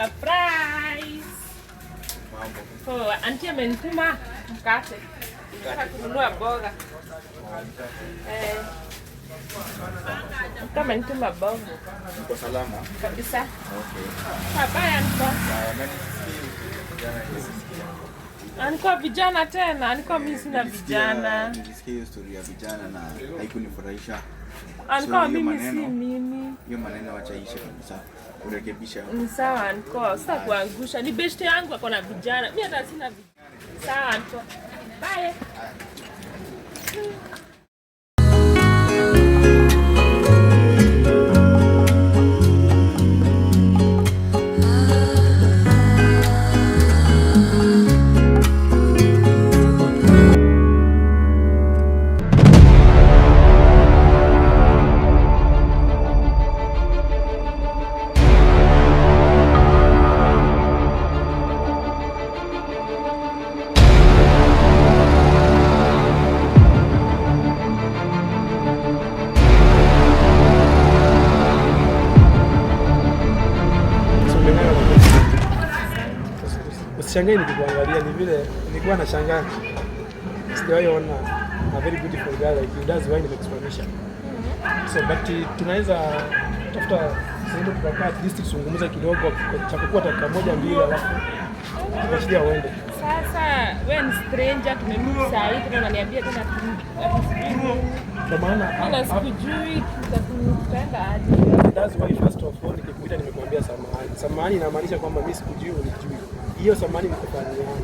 Surprise. Mambo. Oh, auntie amenituma mkate. Nataka kununua mboga. Eh. Mtu amenituma mboga. Uko salama? Kabisa. Okay. Habaya niko. Sawa, na nisikie vijana nilisikia. Anikuwa vijana tena, anikuwa mimi sina vijana. Nilisikia hiyo story ya vijana na haikunifurahisha. Anikuwa So, hiyo mimi si maneno- mimi. Hiyo maneno wacha ishe kabisa. Urekebisha. Ni sawa anko, sita kuangusha. Ni beshte yangu ako na vijana. Mimi hata sina vijana. Sawa anko. Bye. Usishangae nikikuangalia, ni vile nilikuwa nashangaa, sijawahi ona a very beautiful girl like you. That's why nimekusimamisha. So but tunaweza tafuta sehemu tukakaa, at least tuzungumze kidogo, chapokuwa dakika moja mbili, alafu tuachilia uende. Sasa wewe ni stranger, tumemove saa hii tena unaniambia tena ati sijui. Kwa maana Ana sikujui tutaenda aje. that's why first of all nikikuita nimekuambia samahani. Samahani inamaanisha kwamba mimi sikujui, unijui. Hiyo samahani ni kufahamiana.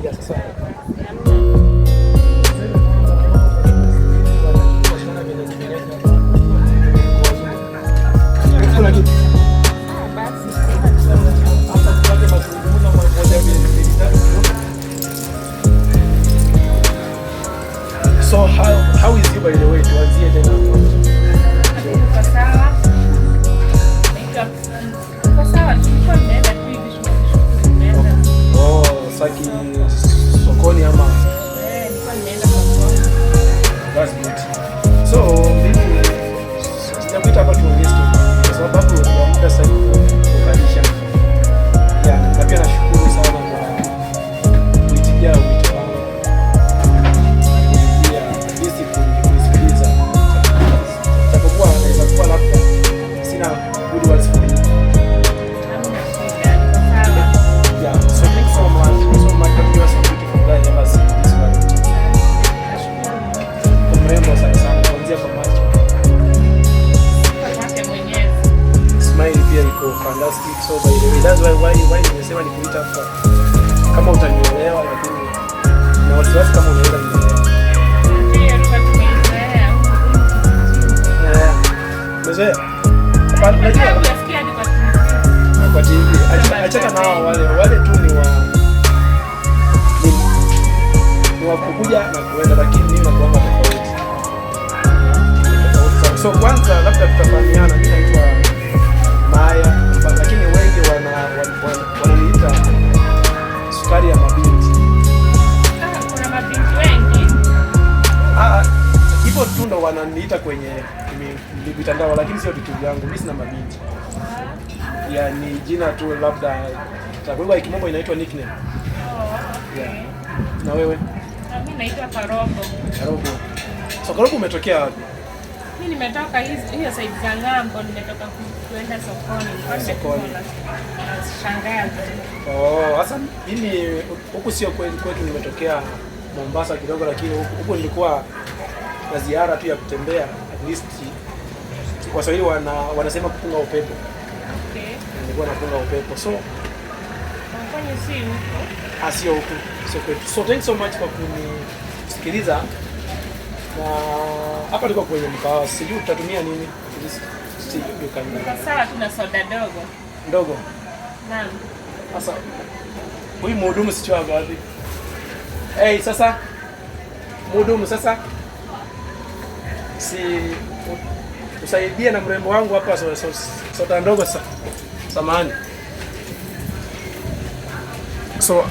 Yeah, sasa kuna kitu Ah, basi. hapa tupate mazungumzo moja mbili mbili tatu. So how is you by the way? Tuanzie tena hapo. Niko sawa. Naitwa niko sawa, tulikuwa nimeenda tu hivi shughuli shughuli nimeenda. Oh, saki sokoni ama Eh, nilikuwa nimeenda sokoni. that's good. So mimi sijakuita hapa tuongee story kwa sababu ya muda sasa kukalisha. Yeah, na pia nashukuru sana kwa kuitikia wito wangu. Kuitikia at least kunisikiliza. Japokuwa naweza kuwa labda sina good words for you. Hamna shida, niko sawa. Yeah, so thanks so much. So much. You are so beautiful guy. I never seen this one. Nashukuru. Uko mrembo sana sana kuanzia kwa macho. Sifa kwake Mwenyezi. Smile pia iko fantastic. So by the way, that's why nimesema nikuita hapa. Kama utanielewa, lakini na wasiwasi kama unaweza nielewa. Hiyo lugha tumeizoea huku kijijini. Eh, umezoea? Hapana, unajua Unasikia hadi kwa TV. kwa TV. Achana nao wale wale tu ni wa ni wa kukuja na kuenda, lakini mimi nakuanga tofauti. Tofauti sana. So kwanza labda tutafahamiana, mimi naitwa Maya, lakini wengi wananiita sukari ya mabinti. Ah, kuna mabinti wengi. Ah, hivyo tu ndo wananiita kwenye mitandao, lakini sio vitu vyangu. Mimi sina mabinti. Ya, ni jina tu labda kwa lugha ya kimombo inaitwa nickname. Oh, okay. Yeah. Na wewe? Na mimi naitwa Karobo. Karobo. So Karobo umetokea wapi? Mimi nimetoka hiyo side za ng'ambo, nimetoka kuenda sokoni. Nilikuwa Sokoni. nimetumwa na shangazi. Oh, sasa mimi huku sio kwetu, kwetu nimetokea Mombasa kidogo, lakini huku nilikuwa na ziara tu ya kutembea, at least Waswahili wanasema kupunga upepo. Okay. Nilikuwa napunga upepo. So Kwenye si huko. sio huku, sio kwetu. So thanks so much kwa kunisikiliza. Na hapa tuko kwenye mkahawa, sijui tutatumia nini. At least sijui you can Niko sawa tu na soda dogo. ndogo. Naam. Sasa huyu mhudumu sijui ako wapi. Hey, sasa mhudumu sasa si usaidie na mrembo wangu hapa soda ndogo sasa. Samahani. So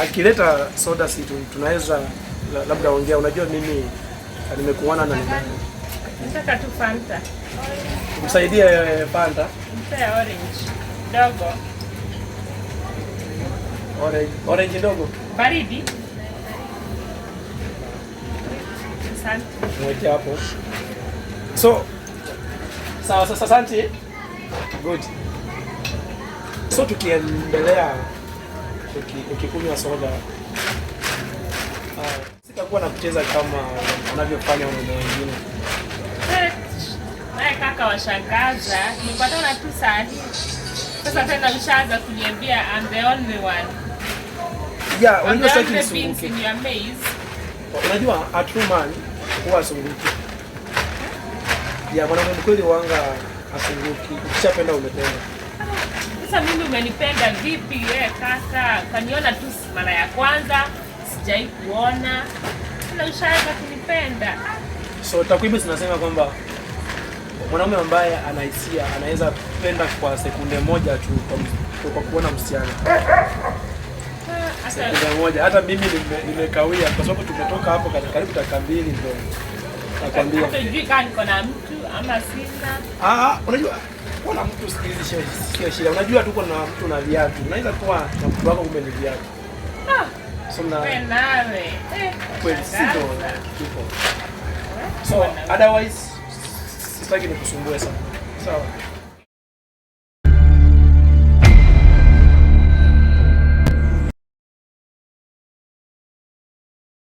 akileta soda si tunaweza labda ongea. Unajua mimi nimekuona na Nataka tu Fanta. msaidie Fanta. Mpe orange. Ndogo. Orange, orange ndogo. Baridi. Asante. Mweke hapo. So sawa, sasa asante. Good. So tukiendelea ukikunywa soda, sitakuwa na kucheza kama wanavyofanya wanaume wengine. Naye kaka washangaza, nimepatana tu saa hii. Sasa tena ushaanza kuniambia I'm the only one. Yeah, I'm unajua the sitaki only beings nisumbuke. in your maze. Unajua a true man huwa asunguki. Yeah, mwanaume mkweli wanga asunguki. Ukishapenda umependa. Sasa mimi umenipenda vipi wewe kaka? Kaniona tu mara ya kwanza, sijai kuona. Tena ushaanza kunipenda. So takwimu zinasema kwamba mwanaume ambaye ana hisia anaweza penda kwa sekunde moja tu kwa kuona msichana. Hata Sekunde moja. Hata mimi nimekawia kwa sababu tumetoka hapo karibu dakika 2 ndio nakwambia. hata hujui kama niko na mtu ama sina. Unajua kuwa na mtu siku hizi sio shida. Unajua tuko na mtu na viatu. Unaweza kuwa na mtu wako kumbe ni viatu. So na Wewe nawe. kweli sisi ndo washangaza. tupo. So otherwise sitaki nikusumbue sana. Sawa.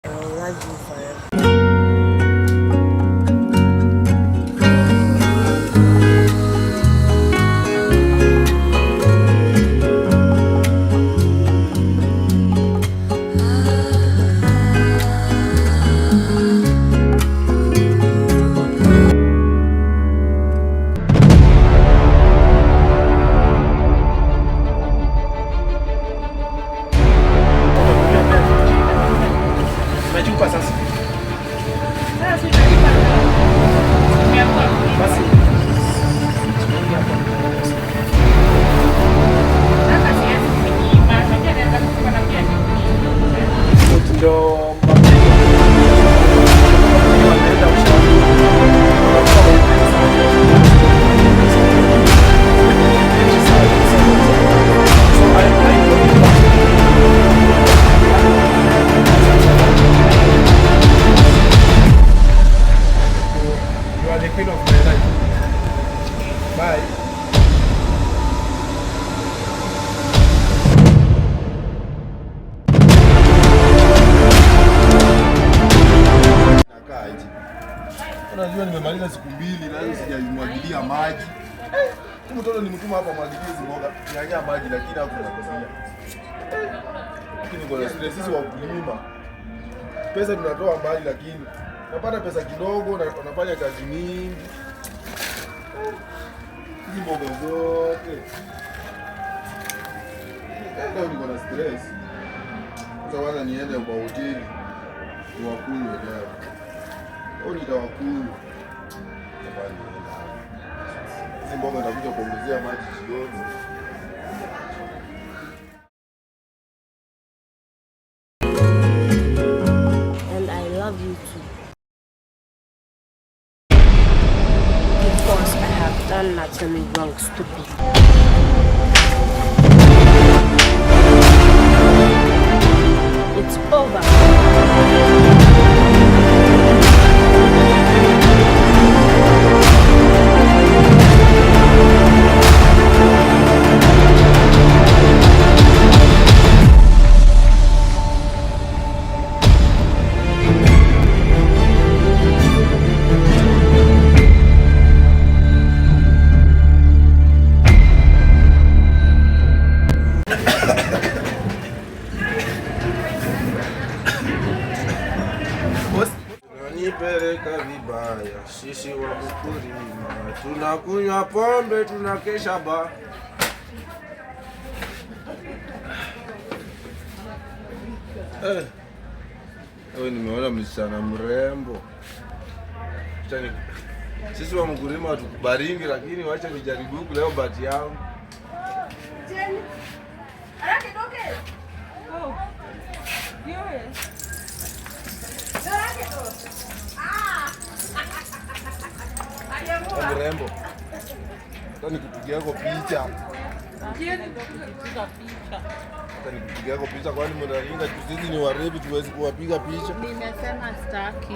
I will love you forever. Umechupa sasa. Sasa si utalipa leo. Nimeamua kulipa. Basi. Tunaingia hapo. Sasa siwezi kunyima. Unajua naweza kukupa na pia nikunyime. Ndio wanaenda ushauri. You are the queen of my life. Bye. Nakaa aje? Unajua nimemaliza siku 2 nazo sijaimwagilia maji. Huyu mtoto nimtuma hapa mwagilie hizi mboga, nyanya maji lakini hakumwagilia. Lakini kwa stress sisi wakulima. Pesa tunatoa mbali lakini napata pesa kidogo na unafanya kazi mingi. Hizi mboga zote. Leo niko na stress. Sasa wacha niende kwa hoteli niwakunywe leo. Au nitawakunywa. Jamani, niende hapa. Hizi mboga nitakuja kuongezea maji jioni. And I love you too. Because I have done nothing wrong, stupid. It's over. Unanipeleka vibaya, sisi wa kukulima tunakunywa pombe, tunakesha ba. Wewe nimeona msichana mrembo. Sisi wa mkulima hatukubaringi, lakini wacha nijaribu huku leo bahati yangu. Mrembo. Hata nikupigia yako picha. Kujipiga picha. Hata nikupiga yako picha, kwani mnaringa? Sisi ni warevi, tuwezi kuwapiga picha. Nimesema sitaki.